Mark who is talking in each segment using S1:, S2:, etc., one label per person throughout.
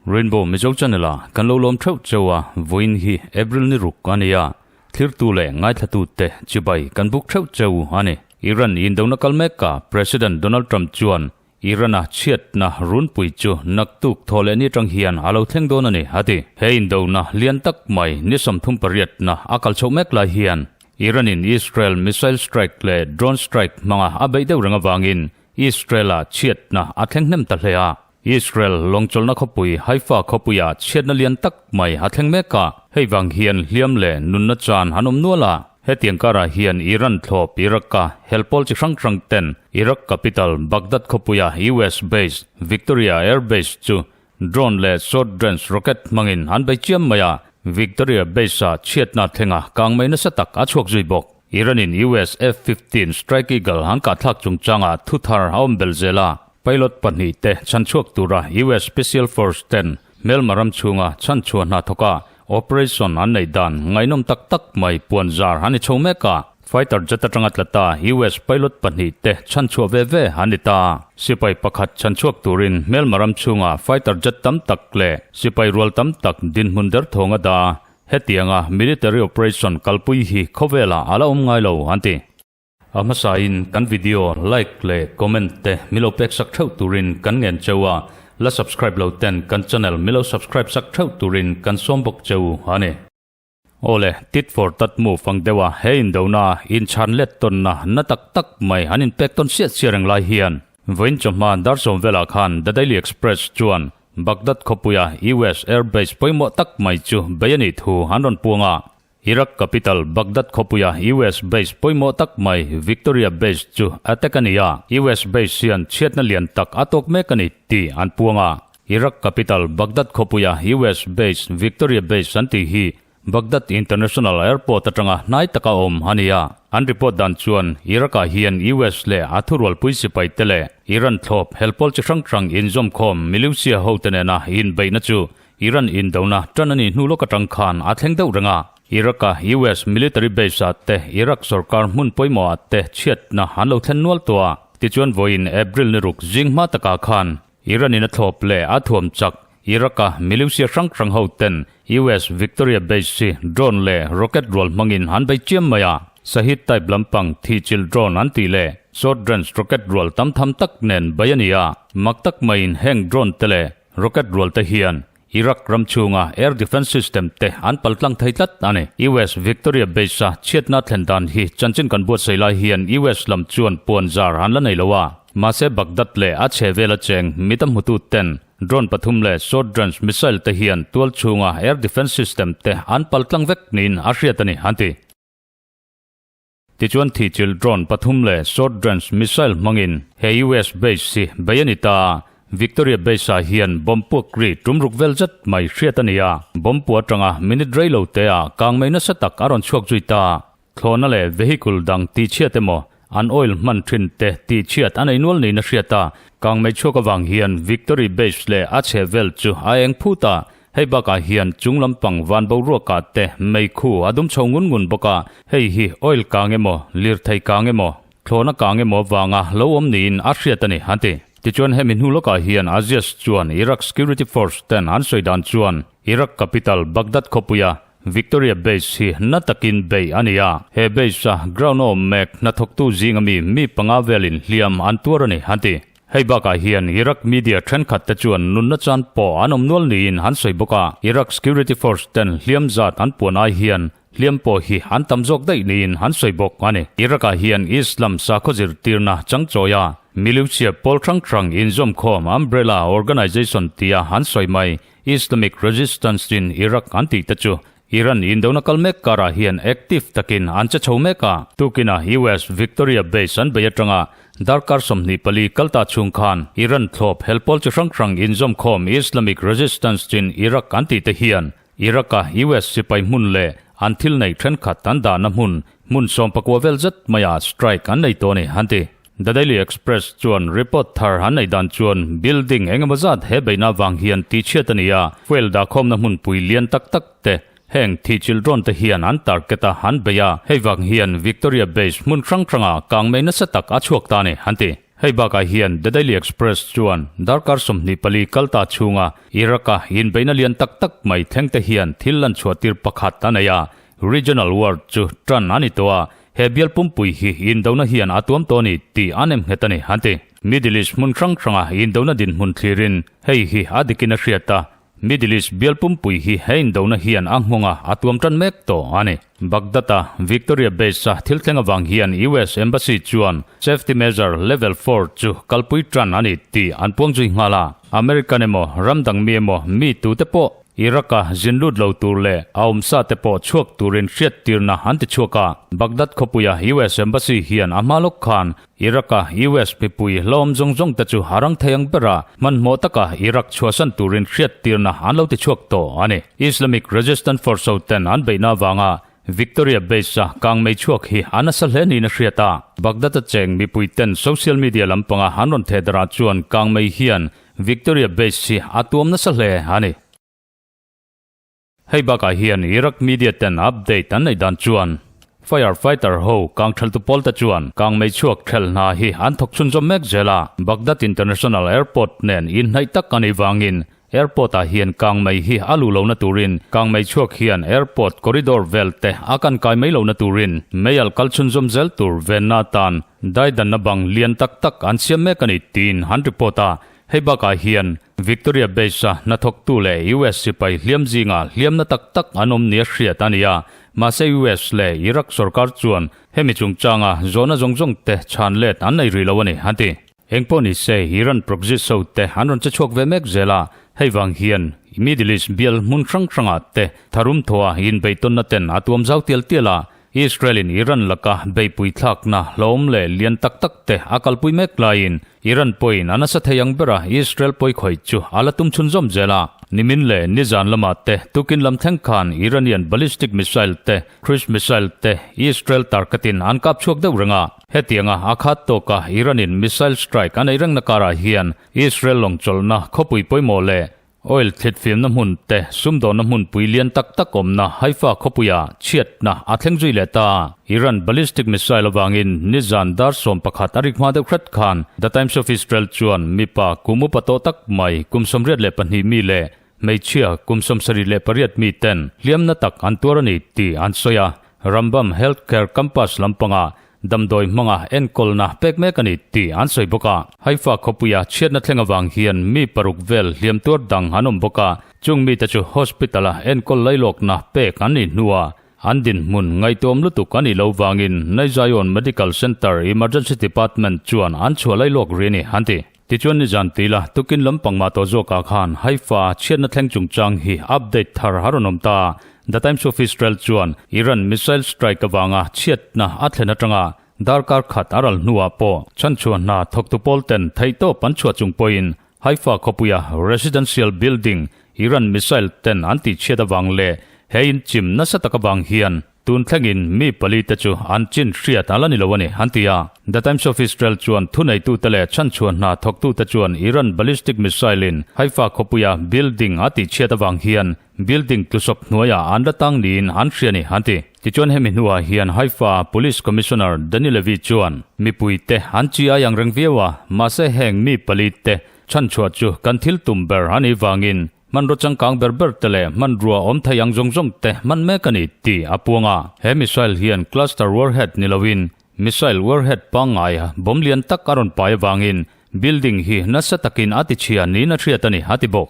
S1: Rainbow Mizo Channel a kan lo lawm theuh cheu a, vawiin hi April ni ruk a ni a, thlirtu leh ngaithlatute chibai kan buk theuh cheu a ni. Iran indona kal mek a President Donald Trump chuan Iran-a chhiatna runpui chu naktuk thaw leh ni atang hian a lo thleng dawn a ni, a ti. He indona lian tak mai ni 38na a kal chhoh mek lai hian Iran-in Israel missile strike leh drone strike hmanga a beih deuh reng avangin Israel-a chhiatna a thleng hnem ta hle a. Israel lawngchawlhna khawpui Haifa khawpuia chhiatna lian tak mai a thleng mek a, hei vang hian hliam leh nunna chan an awm nual a. Hetiang karah hian Iran thlawp Iraq-a hel pawl chi hrang hrang ten Iraq capital Baghdad khawpuia US base Victoria Air Base chu drone leh short range rocket hmangin an bei chiam mai a, Victoria base-a chhiatna thlenga kang mai nasa tak a chhuak zui bawk. Iran-in US F-15 Strike Eagle an kahthlak chungchangah thu thar a awm bel zel a, pilot pahnihte chhanchhuak tura US Special Force ten hmelma ram chhunga chhanchhuah hna thawka operation an neih dan ngaihnawm tak tak mai puan zar an ni chho mek a. Fighter jet atanga tla ta US pilot pahnihte chhanchhuah ve ve an ni ta. Sipai pakhat chhanchhuak turin hmelma ram chhunga fighter jet tam tak leh sipai rual tam tak dinhmun derthawng a dah a, hetianga military operation kalpui hi khawvelah a la awm ngai lo an ti. A hmasain kan video like leh comment te milo pek sak theuh turin kan ngen cheu a, la subscribe lo ten kan channel milo subscribe sak theuh turin kan sawm bawk cheu a ni. Awle, tit for tat move ang deuh a, he indona inchhan let tawnna na tak tak mai an inpek tawn siat siat reng lai hian vawiin chawhma dar sawm velah khan The Daily Express chuan Baghdad khawpuia US Air Base pawimawh tak mai chu bei a nih thu an rawn puang a. Iraq capital Baghdad khawpuia US base pawimawh tak mai Victoria Base chu attack a ni a, US base hian chhiatna lian tak a tawk mek a ni tih an puang a. Iraq capital Baghdad khawpuia US base Victoria Base an tih hi Baghdad International Airport atanga hnai taka awm a ni a. An report dan chuan Iraq-ah hian US leh a thurualpui sipaite leh Iran thlawp helpawl chi hrang hrang inzawmkhawm militia hote nena inbeihna chu Iran indona tan a nih hnu lawk atang khan a thleng deuh reng a. Iraq-a US military base-ah te Iraq sorkar hmun pawimawhah te chhiatna an lo thlen nual tawh a. Tichuan vawiin April ni ruk zing hma takah khan Iran-in a thlawp leh a thuam chak Iraq-a militia hrang hrang ho ten US Victoria Base hi drone leh rocket rual hmangin an bei chiam mai a. Sahid type lampang thihchilh drone an tih leh short range rocket rual tam tham tak nen bei a ni a. Mak tak maiin heng drone te leh Rocket rual te hian Iraq ram chhunga air defence system te an pal tlang thei tlat a ni. US Victoria Base-a chhiatna thlen dan hi chanchin kan buatsaih lai hian US lam chuan puan zar an la nei lo a. Mahse Baghdad leh a chhe vela cheng mi tam hmutu ten drone pathum leh short range missile te hian tual chhunga air defence system te an pal tlang vek niin a hriat a ni, an ti. Tichuan thihchilh drone pathum leh short range missile hmangin he US base hi bei a ni ta a, Victoria base ah hian bomb puak ri tum ruk vel zet mai hriat a ni a, bomb puah atanga minute rei lo te ah kang mai nasa tak a rawn chhuak zui ta. Thlawhna leh vehicle dang tihchhiat emaw an oil hman thin te tihchhiat a nei nual niin a hriat a, kang mai chhuak avang hian Victory base leh a chheh vel chu a eng phut a, Hei bakah hian chung lampang van boruakah te meikhu a dum chho ngun ngun bawk a, hei hi oil kang emaw, lirthei kang emaw, thlawhna kang emaw vanga lo awm niin a hriat a ni, an ti. Tichuan hemi hnu lawkah hian Aziz chuan Iraq Security Force ten an sawi dan chuan Iraq capital Baghdad khawpuia Victoria Base hi na takin bei a ni a, he base-a ground a awm mek hnathawktu zinga mi mi panga velin hliam an tuar a ni, an ti. Hei bakah hian Iraq media thenkhat te chuan nunna chan pawh an awm nual niin an sawi bawk a, Iraq security force ten hliam zat an puan ai hian hliam pawh hi an tam zawk daih niin an sawi bawk a ni. Iraq ah hian Islam sakhaw zirtirna changchawi a, militia pawl hrang hrang inzawmkhawm umbrella organization tia an sawi mai Islamic Resistance in Iraq an tih te chu Iran indona kal mek karah hian active takin an che chho mek a. Tukinah US Victoria Base an bei atanga darkar 24 kal ta chhung khan Iran thlawp helpawl chi hrang hrang inzawmkhawm Islamic Resistance chin Iraq an tih te hian Iraq-a US sipai hmun leh an thil neih thenkhat an dahna hmun hmun 19 vel zet maiah strike an nei tawh a ni, an ti. The Daily Express chuan report thar an neih dan chuan building engemaw zat he beihna vang hian tihchhiat a ni a, fuel dahkhawmna hmunpui lian tak tak te, Heng thihchilh drone te hian an target a an bei a, hei vang hian Victoria Base hmun hrang hrangah kangmei nasa tak a chhuak ta a ni, an ti. Hei bakah hian The Daily Express chuan darkar 24 kal ta chhunga Iraq-a inbeihna lian tak tak mai thleng te hian thil lan chhuah tir pakhat a nei a, Regional War chu tan a ni tawh a, he bial pumpui hi indona hian a tuam tawh a ni tih a nem nghet a ni, an ti. Middle East hmun hrang hranga indona dinhmun thlirin hei hi a dikin a hriat a, Middle East bial pumpui hi he indona hian a nghawng a, a tuam tan mek tawh a ni. Baghdad-a Victoria Base-a thil thleng avang hian US Embassy chuan Safety Measure Level Four chu kalpui tan a ni tih an puang zui nghal a. American emaw, ram dang mi emaw, mi tute pawh Iraq-a zin lut lo tur leh a awmsa te pawh chhuak turin hriattirna an ti chhuak a. Baghdad khawpuia US Embassy hian a hma lawk khan Iraq-a US mipui hlawm zawng zawng te chu a rang thei ang bera hmanhmawh taka Iraq chhuahsan turin hriattirna an lo ti chhuak tawh a ni. Islamic Resistance Force ho ten an beihna avanga Victoria Base-a kangmei chhuak hi a nasa hle niin a hriat a. Baghdad-a cheng mipui ten social media lampanga an rawn theh darah chuan kangmei hian Victoria Base hi a tuam nasa hle a ni. Hei bakah hian Iraq media ten update an neih dan chuan Fire fighter ho kang theltu pawl te chuan kang mei chhuak thelh hna hi an thawk chhunzawm mek zel a, Baghdad International Airport nen inhnaih tak a nih vangin airport ah hian kang mei hi a luh lohna turin kang mei chhuak hian airport corridor vel te a kan kai mai lohna turin mei al kal chhunzawm zel tur venna atan daidanna bang lian tak tak an siam mek a ni tiin an report a. Hei bakah hian Victoria Base-a hnathawktu leh US sipai hliam zingah hliamna tak tak an awm nia hriat a ni a, mahse US leh Iraq sorkar chuan hemi chungchanga zawhna zawng zawng te chhan let an nei rih lo a ni, an ti. Engpawh ni se Iran proxy so te an rawn che chhuak ve mek zel a, hei vang hian Middle East bial hmun hrang hrangah te tharum thawha inbeihtawnna ten a tuam zau tial tial a, Israel-in Iran laka beihpui thlakna hlawm leh lian tak tak te a kalpui mek laiin Iran pawhin a nasa thei ang bera Israel pawi khawih chu a la tum chhunzawm zel a. Nimin leh nizan lamah te tukin lam thleng khan Iranian ballistic missile te, cruise missile te Israel tarkatin an kap chhuak deuh reng a. Hetianga a khat tawka Iran-in missile strike a neih rengna karah hian Israel lawngchawlhna khawpui pawimawh leh Oil thlit fimna hmun te, sumdawnna hmun pui lian tak tak awmna Haifa khawpuia chhiatna a thleng zui leh ta. Iran ballistic missile avangin nizan dar 11 a rik hma deuh hret khan The Times of Israel chuan mipa kum upa tawh tak mai kum 82 mi leh hmeichhia kum 78 mi ten hliamna tak an tuar a ni tih an sawi a. Rambam Healthcare Campus lampangah Damdawi hmanga enkawlna pek mek a ni tih an sawi bawk a. Haifa khawpuia chhiatna thleng avang hian mi paruk vel hliam tuar dang an awm bawk a, chung mite chu hospital-a enkawl lailawkna pek an nih hnuah an dinhmun ngaihtuam lutuk a nih loh vangin Naizayon Medical Centre Emergency Department chuan an chhuah lailawk rih a ni, an ti. Tichuan nizan tila tukin lampang mah tawh zawkah khan Haifa chhiatna thleng chungchang hi update thar a rawn awm ta. The Times of Israel chuan Iran missile strike avanga chhiatna a thlen atanga darkar khat a ral hnuah pawh chhanchhuah hna thawktu pawl ten theihtawp an chhuah chung pawhin Haifa khawpuia residential building Iran missile ten an tihchhiat avang leh he inchim nasa tak avang hian Tun thlengin mi pali te chu an chin hriat a la ni lo a ni, an ti a. The Times of Israel chuan thuneitute leh chhanchhuah hna thawktute chuan Iran ballistic missile-in Haifa khawpuia building a tihchhiat avang hian building tlusawp hnuaiah an la tang niin an hria a ni, an ti. Tichuan hemi hnuah hian Haifa Police Commissioner Danny Levy chuan mipuite an chi ai ang reng viau a, mahse heng mi pali te chhanchhuah chu kan thil tum ber a nih vangin Hmanraw changkang ber ber te leh hmanrua awm thei ang zawng zawng te hman mek a ni tih a puang a. He missile hian cluster warhead ni loin missile warhead pangngai bomb lian tak a rawn pai avangin building hi nasa takin a tichhia niin a hriat a ni, a ti bawk.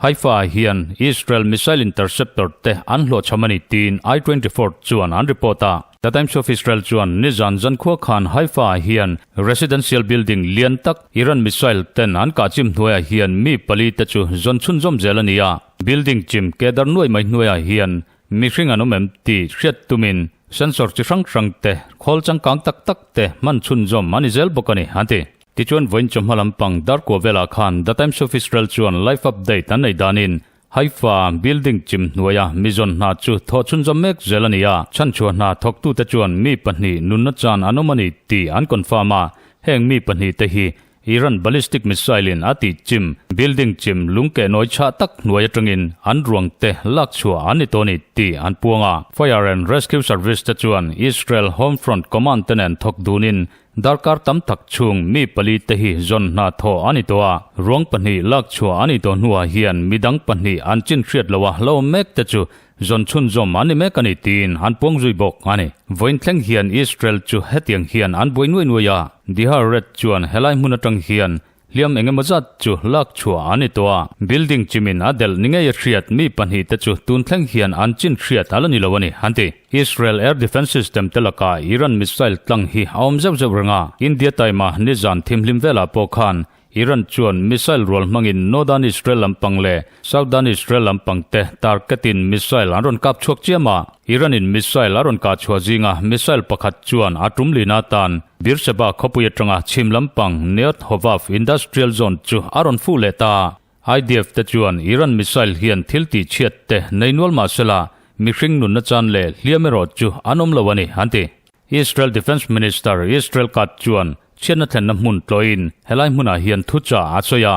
S1: Haifa ah hian Israel missile interceptor te an hlawhchham a ni tiin I 24 chuan an report a. The Times of Israel chuan nizan zankhua khan Haifa-ah hian residential building lian tak Iran missile ten an kah chim hnuaiah hian mi pali te chu zawn chhunzawm zel a ni a. Building chim kedar nuai mai hnuaiah hian mihring an awm em tih hriat tumin sensor chi hrang hrang te khawl changkang tak tak te hman chhunzawm a ni zel bawk a ni, an ti. Tichuan vawiin chawhma lampang darkua velah khan The Times of Israel chuan live update an nei danin Haifa building chim hnuaia mizawn hna chu thawh chhunzawm mek zel a ni a, chhanchhuah hna thawktute chuan mi pahnih nunna chan an awm a ni tih an confirm a, heng mi pahnih te hi Iran ballistic missile in a tih chim building chim lungkeh nawi chhah tak hnuai atangin an ruang te lak chhuah an ni tawh a ni tih an puang a. Fire and Rescue Service te chuan Israel Home Front Command te nen thawk dunin Darkar tam tak chhung mi pali te hi zawn hna thawh a ni tawh a, ruang pahnih lak chhuah a ni tawh hnuah hian midang pahnih an chin hriat loh a hlauhawm mek te chu zawn chhunzawm an ni mek a ni tiin an puang zui bawk a ni. Vawiin thleng hian Israel chu hetiang hian an buai nuai nuai a, Dihar Red chuan helai hmun atang hian Hliam engemaw zat chu lak chhuah an ni tawh a, building chimin a delh ni ngei a hriat mi pahnih te chu tun thleng hian an chin hriat a la ni lo a ni, an ti. Israel air defence system te lakah Iran missile tlang hi a awm zeuh zeuh reng a, India time a nizan thimhlim velah pawh khan Iran chuan missile rual hmangin Northern Israel lampang leh Southern Israel lampang te target in missile an rawn kap chhuak chiam a, Iran in missile a rawn kah chhuah zinga missile pakhat chuan a tum lina tan Beersheba khawpui atanga chhim lampang Neot Hovav Industrial Zone chu a rawn fuh leh ta. IDF te chuan Iran missile hian thil tih chhiat te nei nual mah sela mihring nunna chan leh hliam erawh chu an awm lo a ni, an ti. Israel Defence Minister Israel Katz chuan chhiatna thlenna hmun tlawhin helai hmunah hian thuchah a sawi a,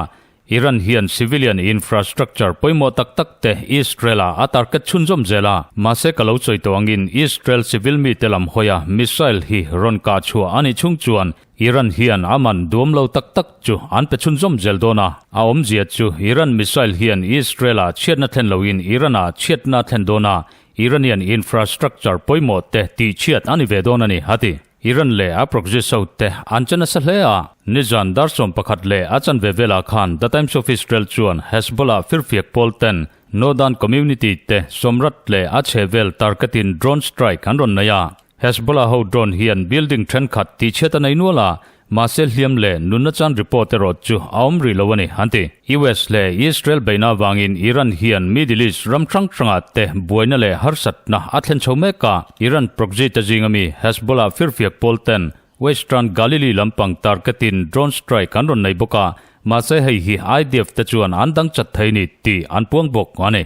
S1: Iran hian civilian infrastructure pawimawh tak tak te Israel-ah a target chhunzawm zel a, mahse ka lo sawi tawh angin Israel civil mite lam hawia missile hi rawn kah chhuah a nih chhung chuan Iran hian a man duam lo tak tak chu an pe chhunzawm zel dawn a, a awmzia chu Iran missile hian Israel-ah chhiatna thlen loin Iran-ah chhiatna a thlen dawn a, Iranian infrastructure pawimawh te tihchhiat a ni ve dawn a ni, a ti. Iran leh a proxy Saud te an che nasa hle a, nizan dar 11 leh a chanve velah khan The Times of Israel chuan Hezbollah firfiak pawl ten Northern Community te sawmrat leh a chhehvel targetin drone strike an rawn nei a. Hezbollah ho drone hian building thenkhat tihchhiat a nei nual a, mahse hliam leh nunna chan report erawh chu a awm rih lo a ni, an ti. US leh Israel beihna avangin Iran hian Middle East ram hrang hrangah te buaina leh harsatna a thlen chho mek a. Iran proxy te zinga mi Hezbollah firfiak pawl ten Western Galilee lampang target-in drone strike an rawn nei bawk a, mahse hei hi IDF te chuan an dang chat thei ni tih an puang bawk a ni.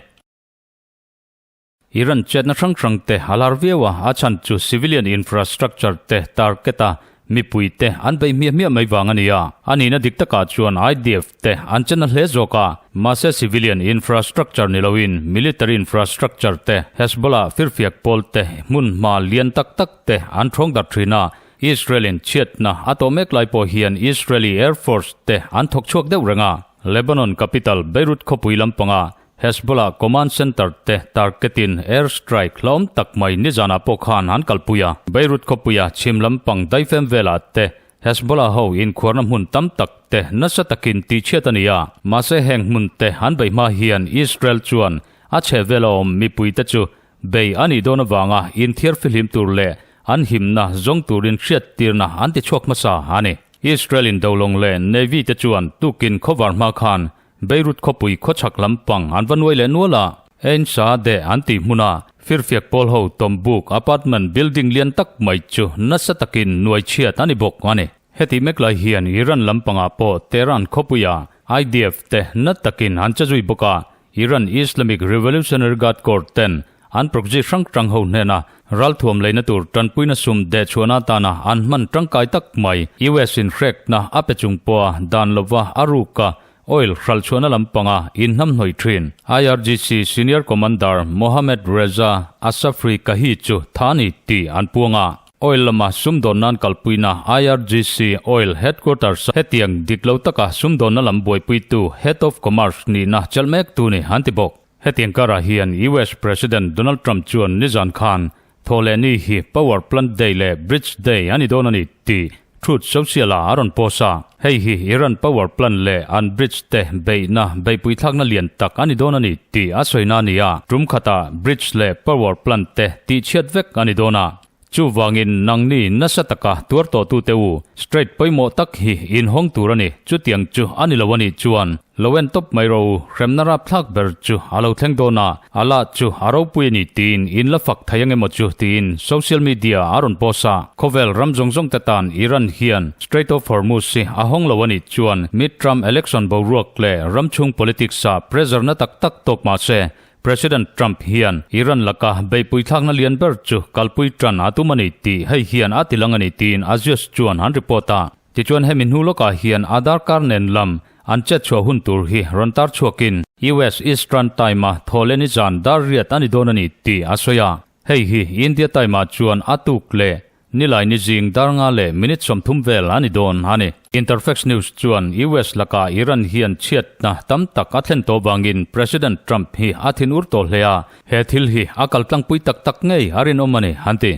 S1: Iran chetna hrang hrang te a lar viau a, a chhan chu civilian infrastructure te target a mipui te an beih hmiah hmiah mai vang a ni a. A nihna dik takah chuan IDF te an chena hle zawk a, mahse civilian infrastructure ni loin military infrastructure te, Hezbollah firfiak pawl te hmun hma lian tak tak te an thawng darh thin a. Israel in chhiatna a tawh mek lai pawh hian Israeli Air Force te an thawk chhuak deuh reng a. Lebanon capital Beirut khawpui lampanga Hezbollah command center te target-in air strike hlauhawm tak mai nizanah pawh khan an kalpui a. Beirut khawpuia chhim lampang daifem velah te Hezbollah ho inkhuarna hmun tam tak te nasa takin tihchhiat a ni a. Mahse heng hmun te an beih hma hian Israel chuan a chhehvela awm mipuite chu bei a nih dawn avanga inthiar fihlim tur leh an himna zawng turin hriattirna an ti chhuak hmasa a ni. Israel indolawng leh Navy te chuan tukin khawvar hma khan Beirut khawpui khawchhak lampang an va nuai leh nual a, Ein Saadeh an tih hmuna firfiak pawl ho tawmbuk apartment building lian tak mai chu nasa takin nuai chhiat a ni bawk a ni. Heti mek lai hian Iran lampangah pawh Tehran khawpuia IDF te na takin an che zui bawk a, Iran Islamic Revolutionary Guard Corps ten an proxy hrang hrang ho hnena ralthuam leina tur tanpuina sum dehchhuahna atana an hman tangkai tak mai US in hrekna a pe chung pawha dan lova a ruka Oil hralchhuahna lampanga inhnamhnawih thin IRGC Senior Commander Mohammad Reza Asafri Kahi chu tha ni tih an puang a. Oil lama sumdawn nan kalpuina IRGC Oil Headquarters a hetiang dik lo taka sumdawnna lam buaipuitu Head of Commerce nihna chelh mek tu ni an ti bawk. Hetiang karah hian US President Donald Trump chuan nizan khan Thawhlehni hi Power Plant Day leh Bridge Day a ni dawn a ni tih Truth Social-ah a rawn post a. Hei hi Iran power plant leh an bridge te beihna beihpui thlakna lian tak a ni dawn a ni tih a sawina a ni a. Tum khatah bridge leh power plant te tihchhiat vek a ni dawn a. Chuvangin nangni nasa taka tuar tawhtute u, strait pawimawh tak hi inhawng tur a ni. Chutiang chu a ni lo a nih chuan Lo en tawp mai rawh u, hremna rapthlak ber chu a lo thleng dawn a, a lah chu a ropui a ni tiin in la fak thei ang emaw chu tiin social media a rawn post a. Khawvel ram zawng zawng te tan Iran hian Strait of Hormuz hi a hawng lo a nih chuan mid-term election boruak leh ram chhung politics ah pressure na tak tak tawk mah se President Trump hian Iran laka beihpui thlakna lian ber chu kalpui tan a tum a ni tih hei hian a tilang a ni tiin Axios chuan an report a. Tichuan hemi hnu lawkah hian a darkar nen lam an chet chhuah hun tur hi rawn tar chhuakin US Eastern Time-a thawhleni zan dar riat a ni dawn a ni tih a sawi a. Hei hi India Time-ah chuan a tuk leh Nilai ni zing dar nga leh minute 30 vel a ni dawn a ni. Interfax News chuan US lakah Iran hian chhiatna tam tak a thlen tawh vangin President Trump hi a thin ur tawh hle a, he thil hi a kal tlangpui tak tak ngei a rinawm a ni, an ti.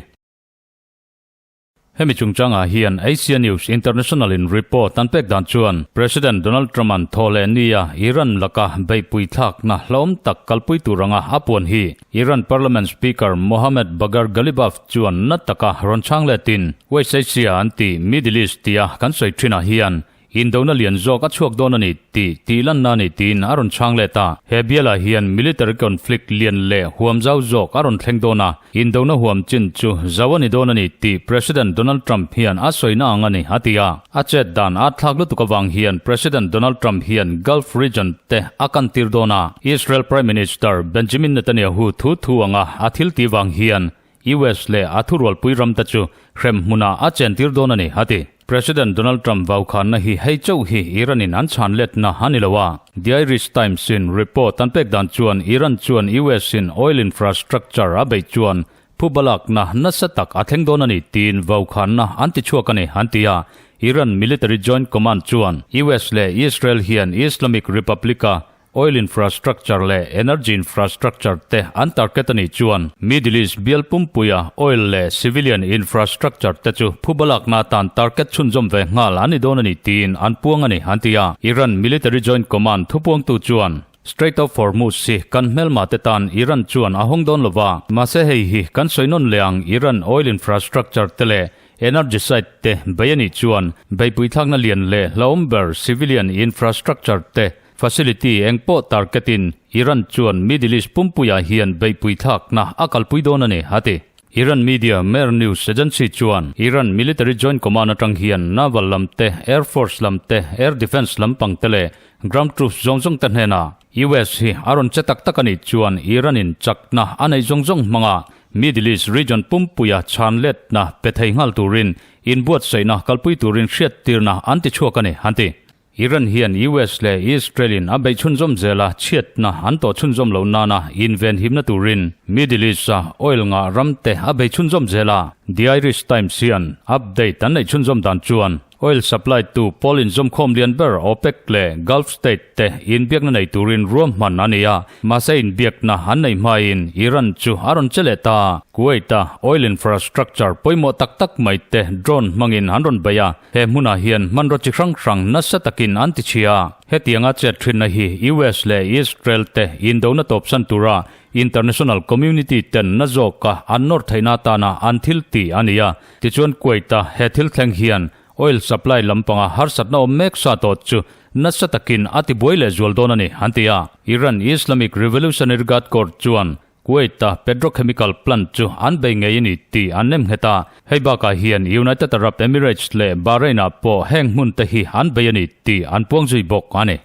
S1: Hemi chungchangah hian Asia News International in report an pek dan chuan President Donald Trump-a'n thaw leh nia Iran laka beihpui thlakna hlauhawm tak kalpui tur anga a puan hi Iran Parliament Speaker Mohammad Bagher Ghalibaf chuan na taka rawn chhang letin West Asia an tih Middle East tia kan sawi thinah hian Indona lian zawk a chhuak dawn a ni tih tih lanna a ni tiin a rawn chhang let a. He bialah hian military conflict lian leh huam zau zawk a rawn thleng dawn a, indona huam chin chu zau a ni dawn a ni tih President Donald Trump hian a sawina ang a ni, a ti a. A chet dan a thlak lutuk avang hian President Donald Trump hian Gulf region te a kantir dawn a. Israel Prime Minister Benjamin Netanyahu thu thu anga a thil tih vang hian US leh a thurualpui ram te chu hrem hmunah a chentir dawn a ni, a ti. President Donald Trump vaukhanna hi hei chauh hi Iran-in an chhan letna a ni lo a. The Irish Times-in report an pek dan chuan Iran chuan US-in oil infrastructure a beih chuan phubalakna nasa tak a thleng dawn a ni tiin vaukhanna an ti chhuak a ni, an ti a. Iran Military Joint Command chuan US leh Israel hian Islamic Republic-a Oil infrastructure leh energy infrastructure te an target a nih chuan Middle East bial pumpuia oil leh civilian infrastructure te chu phubalakna atan target chhunzawm ve nghal an ni dawn a ni tiin an puang a ni, an ti a. Iran Military Joint Command thupuangtu chuan, Strait of Hormuz hi kan hmelma te tan Iran chuan a hawng dawn lo va, mahse hei hi kan sawi nawn leh ang Iran oil infrastructure te leh Energy site te bei a nih chuan beihpuithlakna lian leh hlauhawm ber civilian infrastructure te Facility eng pawh target in Iran chuan Middle East pumpuiah hian beihpui thlakna a kalpui dawn a ni, a ti. Iran media Mehr News Agency chuan Iran Military Joint Command atang hian Naval lam te, Air Force lam te, Air Defence lampang te leh Ground Troops zawng zawng te hnenah US hi a rawn che tak tak a nih chuan Iran in chakna a neih zawng zawng hmanga Middle East region pumpuia chhan letna pe thei nghal turin inbuatsaihna kalpui turin hriattirna an ti chhuak a ni, an ti. Iran hian US leh Israel-in a beih chhunzawm zel a, chhiatna an tawh chhunzawm loh nana invenhimna turin Middle East-a oil ngah ramte a bei chhunzawm zel a. The Irish Times hian update an neih chhunzawm dan chuan oil supply tu pawl inzawmkhawm lian ber OPEC leh Gulf state te inbiakna nei turin ruahman a ni a, mahse inbiakna an neih hmain Iran chu a rawn che leh ta. Kuwait-a oil infrastructure pawimawh tak tak mai te drone hmangin an rawn bei a. He hmunah hian hmanraw chi hrang hrang nasa takin an ti chhia. Hetianga chet thinna hi US leh Israel te indona tawpsan tura international community ten na zawka an nawr theihna atana an thil ti a ni a. Tichuan Kuwait-a he thil thleng hian oil supply lampanga harsatna awm mek sa tawh chu nasa takin a tibuai leh zual dawn a ni, an ti a. Iran Islamic Revolutionary Guard Corps chuan Kuwait-a petrochemical plant chu an bei ngei a ni tih an nem nghet a, hei bakah hian United Arab Emirates leh Bahrain-ah pawh heng hmun te hi an bei a ni tih an puang zui bawk a ni.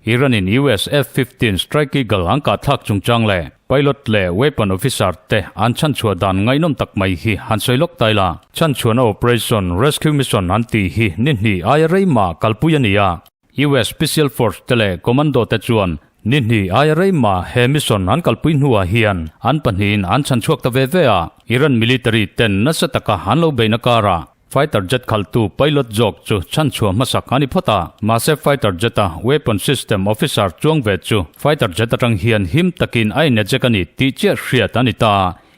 S1: Iran-in US F-15 Strike Eagle an kahthlak chungchang leh pilot leh weapon officer te an chhanchhuah dan ngaihnawm tak mai hi han sawi lawk ta ila. Chhanchhuahna operation Rescue Mission an tih hi ni hnih aia rei mah kalpui a ni a. US Special Force te leh Commando te chuan ni hnih aia rei mah he mission an kalpui hnuah hian an pahnihin an chhan chhuak ta ve ve a. Iran military ten nasa taka an lo beihna karah fighter jet khalhtu pilot zawk chu chhan chhuah hmasak a ni phawt a. Mahse fighter jet-a weapon system officer chuang ve chu fighter jet atang hian him takin a ineject a ni tih chiah hriat a ni ta.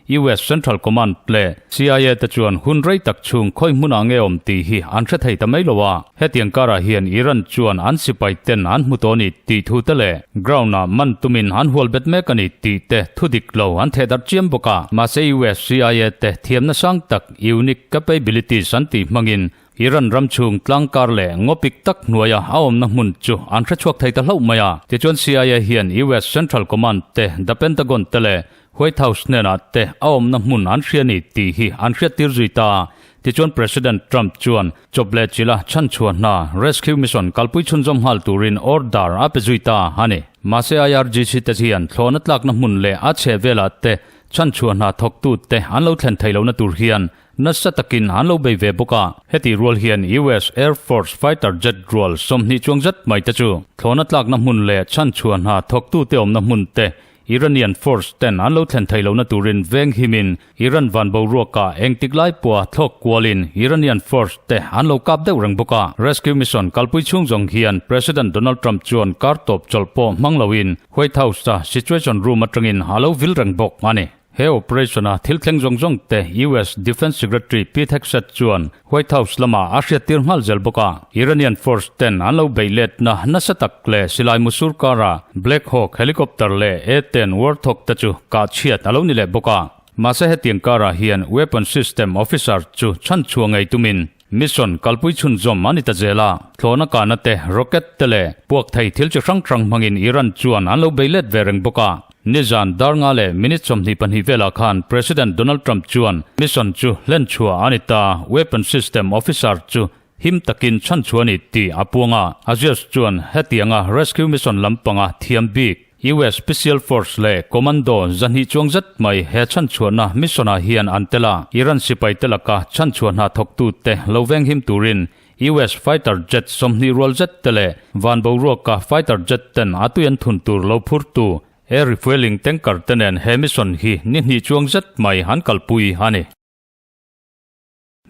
S1: US Central Command leh CIA te chuan hun rei tak chhung khawi hmunah nge awm tih hi an hre thei ta mai lo a. Hetiang karah hian Iran chuan an sipai ten an hmu tawh a ni tih thu te leh ground ah man tumin an hual bet mek a ni tih te thu dik lo an theh darh chiam bawk a. Mahse US CIA te thiamna sang tak unique capabilities an tih hmangin Iran ram chhung tlangkar leh ngawpik tak hnuaia a awmna hmun chu an hre chhuak thei ta hlauh mai a. Tichuan CIA hian US Central Command te, The Pentagon te leh White House hnenah te a awmna hmun an hria ni tih hi an hriattir zui ta. Tichuan President Trump chuan chawp leh chila chhanchhuah hna rescue mission kalpui chhunzawm nghal turin order a pe zui ta a ni. Mahse IRGC te hian thlawhna tlakna hmun leh a chhehvelah te chhanchhuah hna thawktute an lo thlen theih lohna tur hian. nasa takin an lo bei ve bawk a. Heti rual hian US Air Force fighter jet rual 20 chuang zet mai te chu thlawhna tlakna hmun leh chhanchhuah hna thawktute awmna hmun te Iranian force ten an lo thlen theih lohna turin veng himin Iran van boruaka engtik lai pawha thlawk kualin Iranian force te an lo kap deuh reng bawk a. Rescue mission kalpui chhung zawng hian President Donald Trump chuan kar tawp chawlh pawh hmang loin White House-a Situation Room atangin a lo vil reng bawk a ni. He operation-a thil thleng zawng zawng te US Defence Secretary Pete Hegseth chuan White House lamah a hriattir nghal zel bawk a. Iranian force ten an lo beih letna nasa tak leh silai musur kara Black Hawk helicopter leh A-10 Warthog te chu kah chhiat a lo ni leh bawk a. Mahse hetiang karah hian weapon system officer chu chhanchhuah ngei tumin mission kalpui chhunzawm a ni ta zel a. Thlawhna kahna te, rocket te leh puak thei thil chi hrang hrang hmangin Iran chuan an lo bei let ve reng bawk a. Nizan dar nga leh minute 22 velah khan President Donald Trump chuan mission chu hlen chhuah a ni ta, weapon system officer chu him takin chhanchhuah a ni tih a puang a. Aziz chuan hetianga rescue mission lampanga thiam bik US Special Force leh Commando 200 chuang zet mai he chhanchhuahna mission-ah hian an tel a, Iran sipai te laka chhanchhuah hna thawktute lo veng him turin US fighter jet 20 rual zet te leh van boruaka fighter jet ten a tui an thun tur lo phurtu air refueling tanker te nen he mission hi ni hnih chuang zet mai an kalpui a ni.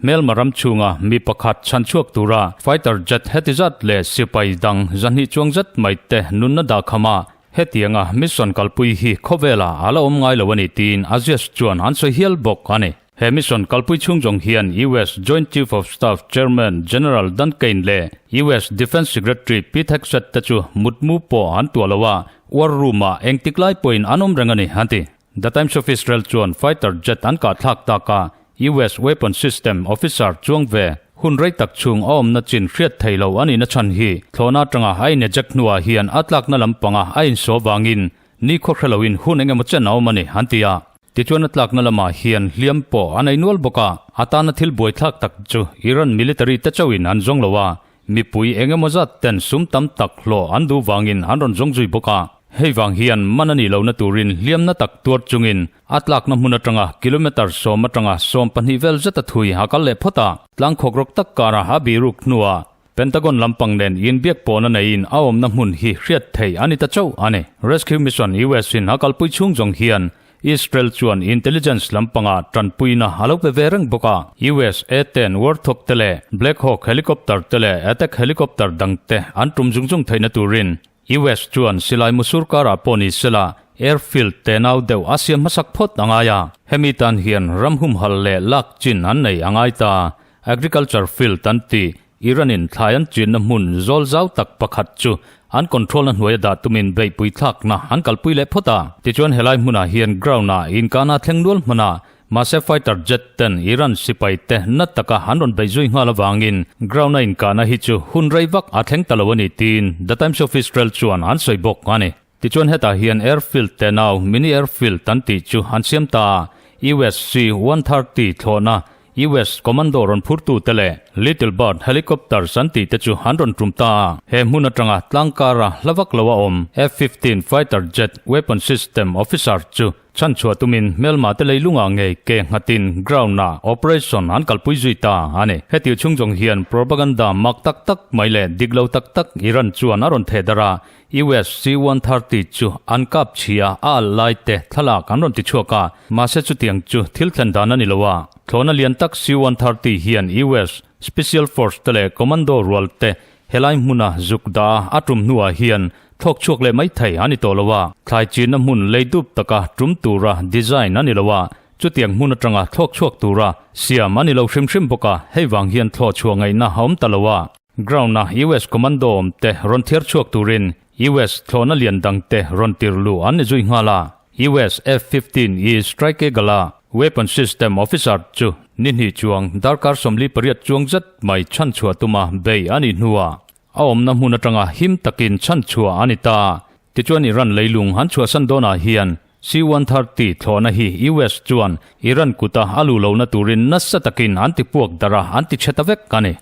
S1: Hmelma ram chhunga mi pakhat chhanchhuak tura fighter jet heti zat leh sipai dang 200 chuang zet mai te nunna dah khama hetianga mission kalpui hi khawvela a la awm ngai lo a ni tiin Aziz chuan an sawi hial bawk a ni. He mission kalpui chhung zawng hian US Joint Chief of Staff Chairman General Dan Caine leh US Defence Secretary Pete Hegseth te chu mutmu pawh an tuah lo a, war room-ah engtik lai pawhin an awm reng a ni, an ti. The Times of Israel chuan fighter jet an kah thlak tak a, US weapon system officer chuang ve hun rei tak chhung a awmna chin hriat thei lo a nihna chhan hi thlawhna atanga a ineject hnuah hian a tlakna lampanga a insaw vangin ni khaw hre loin hun engemaw chen a awm a ni, an ti a. Tichuan a tlakna lamah hian hliam pawh a nei nual bawk a, a tana thil buaithlak tak chu Iran military te chauhin an zawng lo a, mipui engemaw zat ten sum tam tak hlawh an duh vangin an rawn zawng zui bawk a. Hei vang hian man a nih lohna turin hliamna tak tuar chungin a tlakna hmun atanga kilometre 10 atanga 12 vel zeta thui a kal leh phawt a, tlangkhawk rawk tak karah a biruk hnuah Pentagon lampang nen inbiak pawhna neiin a awmna hmun hi hriat theih a ni ta chauh a ni. Rescue mission US in a kalpui chhung zawng hian Israel chuan intelligence lampanga tanpuina a lo pe ve reng bawk a. US A-10 Warthog te leh Black Hawk helicopter te leh attack helicopter dang te an tum zung zung theihna turin US chuan silai musur karah pawh ni sela airfield te nau deuh a siam hmasak phawt a ngai a. Hemi tan hian ram humhal leh lak chin an nei a ngai ta. Agriculture field an ti. Iran-in thlai an chinna hmun zawl zau tak pakhat chu an control-na hnuaia dah tumin beihpui thlakna an kalpui leh phawt a. Tichuan helai hmunah hian ground-ah inkana thleng nual hman a, mahse fighter jet ten Iran sipai te na taka an rawn beih zui nghal avangin ground-a inkahna hi chu hun rei vak a thleng ta lo a ni tiin The Times of Israel chuan an sawi bawk a ni. Tichuan hetah hian airfield te nau mini airfield an tih chu an siam ta a, US C-130 thlawhna US commando rawn phurtu te leh Little Bird helicopters an tih te chu an rawn tum ta a. He hmun atanga tlangkara hla vak lo a awm F-15 fighter jet weapon system officer chu chhanchhuah tumin hmelma te leilungah ngei ke nghatin ground-ah operation an kalpui zui ta a ni. Heti chhung zawng hian propaganda mak tak tak mai leh dik lo tak tak Iran chuan a rawn theh darh a, US C-130 chu an kap chhia a alh lai te thlalak an rawn ti chhuak a, mahse chutiang chu thil thlen dan a ni lo a. Thlawhna lian tak C-130 hian US Special Force te leh Commando rual te helai hmuna zuk dah a tum hnuah hian thlawk chhuak leh mai thei a ni tawh lo a. Thlai chinna hmun lei dup taka tum tura design a ni lo a, chutiang hmun atanga thlawk chhuak tura siam a ni lo hrim hrim bawk a, hei vang hian thlawh chhuah ngaihna a awm ta lo a. Ground-a US commando awm te rawn thiar chhuak turin US thlawhna lian dang te rawn tir luh an ni zui nghal a. US F-15E Strike Eagle-a weapon system officer chu ni hnih chuang darkar 48 chuang zet mai chhanchhuah tuma bei a nih hnuah a awmna hmun atanga him takin chhanchhuah a ni ta. Tichuan Iran leilung an chhuahsan dawnah hian C-130 thlawhna hi US chuan Iran kuta a luh lohna turin nasa takin an ti puak darh a, an ti chhe ta vek a ni.